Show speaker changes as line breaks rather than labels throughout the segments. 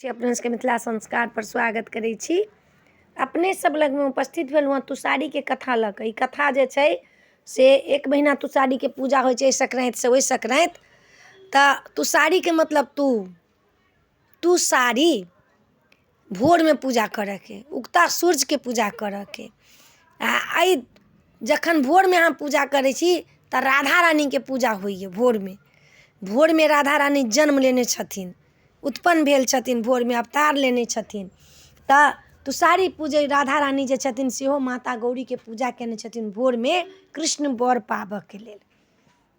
छी अपना सबके मिथिला संस्कारपर स्वागत करै छी। अपने सब लगमे उपस्थित भेलहुँ हँ तुषारीके कथा लऽ कऽ। ई कथा जे छै से एक महीना तुषारीके पूजा होइ छै संक्रान्तिसँ ओहि संक्रान्ति। तऽ तुषारीके मतलब तू तुषारी भोरमे पूजा करऽके, उगता सूर्यके पूजा करऽके। आ एहि जखन भोरमे अहाँ पूजा करै छी तऽ राधा रानीके पूजा होइए भोरमे। भोरमे राधा रानी जन्म लेने छथिन, उत्पन्न भेल छथिन, भोरमे अवतार लेने छथिन। तऽ तुषारी पूजै राधा रानी जे छथिन सेहो माता गौरीके पूजा कयने छथिन भोरमे कृष्ण वर पाबऽके लेल,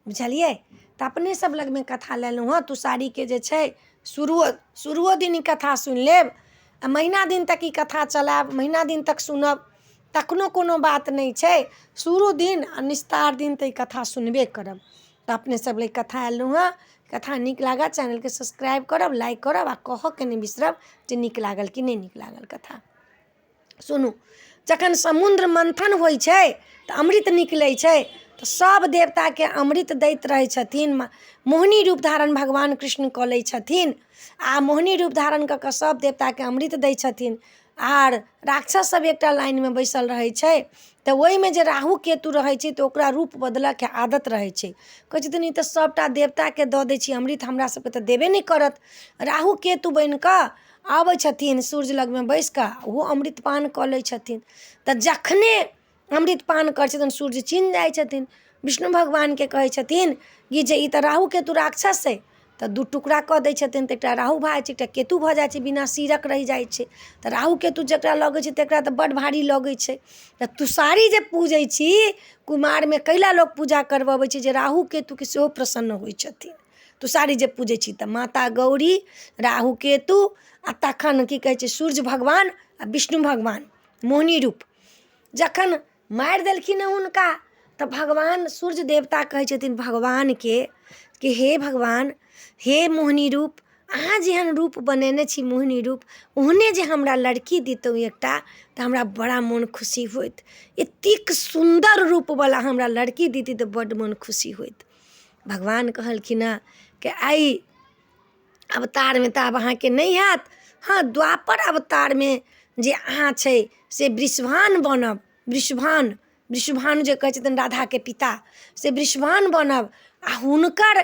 बुझलियै? तऽ अपने सब लगमे कथा लेलहुँ हँ तुषारीके। जे छै शुरुओ शुरुओ दिन ई कथा सुनि लेब आ महीना दिन तक ई कथा चलायब, महीना दिन तक सुनब तखनो कोनो बात नहि छै। शुरू दिन आ निस्तार दिन तऽ ई कथा सुनबे करब। तऽ अपने सब लए कथा एलहुँ हँ। कथा नीक लागत चैनलके सब्सक्राइब करब, लाइक करब आ कहऽके नहि बिसरब जे नीक लागल कि नहि नीक लागल। कथा सुनू। जखन समुद्र मन्थन होइ छै तऽ अमृत निकलै छै, तऽ सभ देवताके अमृत दैत रहै छथिन। मोहिनी रूप धारण भगवान कृष्ण कऽ लै छथिन आ मोहिनी रूप धारण कऽ कऽ सभ देवताके अमृत दै छथिन। आर राक्षस सब एकटा लाइनमे बैसल रहै छै, तऽ ओहिमे जे राहु केतु रहै छै तऽ ओकरा रूप बदलऽके आदत रहै छै। कहै छथिन ई तऽ सभटा देवताके दऽ दै छी अमृत, हमरा सबके तऽ देबे नहि करत। राहु केतु बनि कऽ आबै छथिन, सूर्य लगमे बैसि कऽ ओहो अमृत पान कऽ लै छथिन। तऽ जखने अमृत पान करै छथिन सूर्य चिन्ह जाइ छथिन। विष्णु भगवानके कहै छथिन कि जे ई तऽ राहु केतु राक्षस अइ। तऽ दू टुकड़ा कऽ दै छथिन, तऽ एकटा राहु भऽ जाइ छै, एकटा केतु भऽ जाइ छै, बिना सिरक रहि जाइ छै। तऽ राहु केतु जकरा लगै छै तकरा तऽ बड्ड भारी लगै छै। तऽ तुषारी जे पूजै छी कुमारमे, कैला लोक पूजा करबबै छै जे राहु केतुके सेहो प्रसन्न होइ छथिन। तुषारी जे पूजै छी तऽ माता गौरी, राहु केतु आ तखन की कहै छै सूर्य भगवान आ विष्णु भगवान मोहिनी रूप। जखन मारि देलखिन हँ हुनका तऽ भगवान सूर्य देवता कहै छथिन भगवानके कि हे भगवान, हे मोहिनी रूप, अहाँ जेहन रूप बनेने छी मोहिनी रूप, ओहने जे हमरा लड़की दितहुँ एकटा तऽ हमरा बड़ा मोन खुशी होइत। एतेक सुन्दर रूपवला हमरा लड़की दिती तऽ बड्ड मोन खुशी होइत। भगवान कहलखिन हँ कि एहि अवतारमे तऽ आब अहाँके नहि हैत, हँ द्वापर अवतारमे जे अहाँ छै से वृषभान बनब। वृषभान, वृषभानु जे कहै छथिन राधाके पिता, से वृषभान बनब आ हुनकर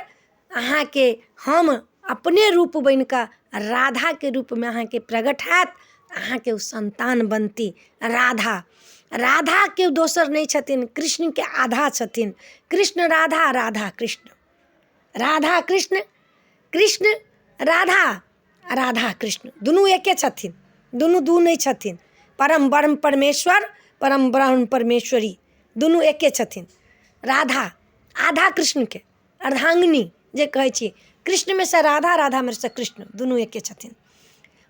अहाँके हम अपने रूप बनि कऽ राधाके रूपमे अहाँके प्रगट हैत, अहाँके ओ सन्तान बनती राधा। राधा केओ दोसर नहि छथिन, कृष्णके आधा छथिन। कृष्ण राधा, राधा कृष्ण, राधा कृष्ण, कृष्ण राधा आ राधा कृष्ण दुनू एके छथिन, दुनू दू नहि छथिन। परम ब्रह्म परमेश्वर, परम ब्रह्म परमेश्वरी दुनू एके छथिन। राधा आधा कृष्णके अर्धांगिनी जे कहै छी, कृष्णमे सँ राधा, राधामे सँ कृष्ण, दुनू एके छथिन।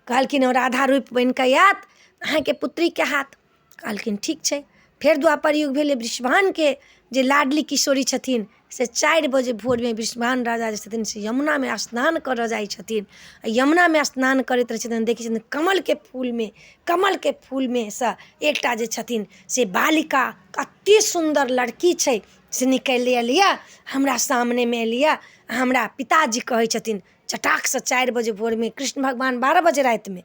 कहलखिन ओ राधा रूप बनि कऽ आयत अहाँके पुत्रीके हाथ। कहलखिन ठीक छै। फेर द्वापर युग भेलै, वृषभानके जे लाडली किशोरी छथिन से 4 बजे भोरमे वृषभान राजा जे छथिन से यमुनामे स्नान करऽ जाइ छथिन। आ यमुनामे स्नान करैत रहै छथिन, देखै छथिन कमलके फूलमे, कमलके फूलमे सँ एकटा जे छथिन से बालिका, कते सुन्दर लड़की छै से निकलि एलियै हमरा सामनेमे एलियै। हमरा पिताजी कहै छथिन चटाकसँ 4 बजे भोरमे, कृष्ण भगवान 12 बजे रातिमे,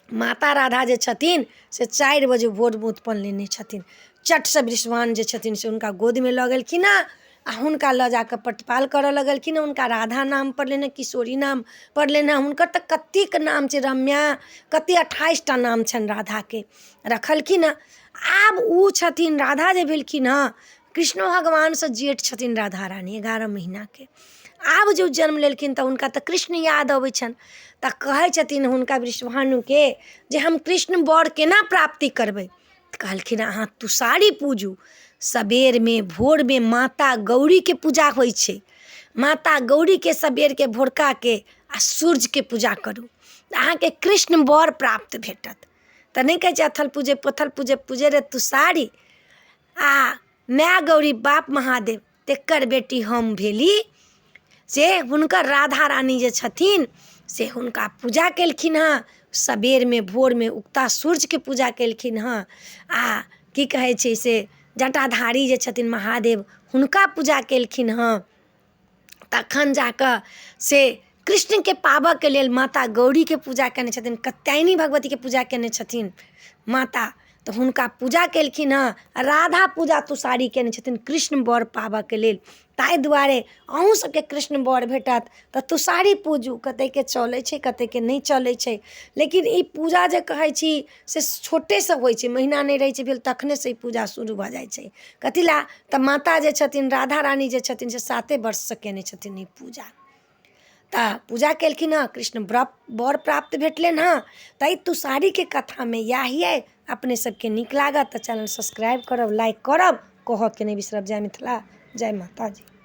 माता राधा जे छथिन से 4 बजे भोरमे उत्पन्न लेने छथिन। चटसँ वृषभान जे छथिन से हुनका गोदमे लऽ गेलखिन हँ आ हुनका लऽ जाकऽ प्रतिपाल करऽ लगलखिन हँ। हुनका राधा नाम पड़लनि हँ, किशोरी नाम पड़लनि हँ। हुनकर तऽ कतेक नाम छै, रम्या, कतेक 28टा नाम छनि राधाके रखलखिन हँ। आब ओ छथिन राधा जे भेलखिन हँ, कृष्णो भगवानसँ जेठ छथिन राधा रानी 11 महीनाके। आब जे ओ जन्म लेलखिन तऽ हुनका तऽ कृष्ण याद अबै छनि। तऽ कहै छथिन हुनका वृषभानुके जे हम कृष्ण वर केना प्राप्ति करबै? तऽ कहलखिन अहाँ तुषारी पूजू। सबेरमे भोरमे माता गौरीके पूजा होइ छै। माता गौरीके सबेरके भोरकाके आ सूर्यके पूजा करू, अहाँके कृष्ण वर प्राप्त भेटत। तऽ नहि कहै छै अथल पूजे पोथल पूजे पूजे रे तुषारी, आ माय गौरी बाप महादेव तेकर बेटी हम भेली। से हुनकर राधा रानी जे छथिन से हुनका पूजा केलखिन हँ सबेरमे भोरमे, उगता सूर्यके पूजा केलखिन हँ आ की कहै छै से जटाधारी जे छथिन महादेव हुनका पूजा केलखिन हँ। तखन जा कऽ से कृष्णके पाबऽके लेल माता गौरीके पूजा केने छथिन, कात्यायनी भगवतीके पूजा केने छथिन माता, तऽ हुनका पूजा केलखिन हँ। राधा पूजा तुषारी केने छथिन कृष्ण वर पाबऽके लेल। ताहि दुआरे अहूँ सबके कृष्ण वर भेटत तऽ तुषारी पूजू। कतेकके चलै छै, कतेकके नहि चलै छै, लेकिन ई पूजा जे कहै छी से छोटेसँ होइ छै, महीना नहि रहै छै भेल तखनेसँ ई पूजा शुरू भऽ जाइ छै। कथी लए तऽ माता जे छथिन, राधा रानी जे छथिन, से 7 वर्षसँ केने छथिन ई पूजा। तऽ पूजा केलखिन हँ, कृष्ण वर प्राप्त भेटलनि हँ। तऽ एहि तुषारीके कथामे इएह अइ। अपने सबके नीक लागत तऽ चैनल सब्सक्राइब करब, लाइक करब, कहऽके नहि बिसरब। जय मिथिला, जय माताजी।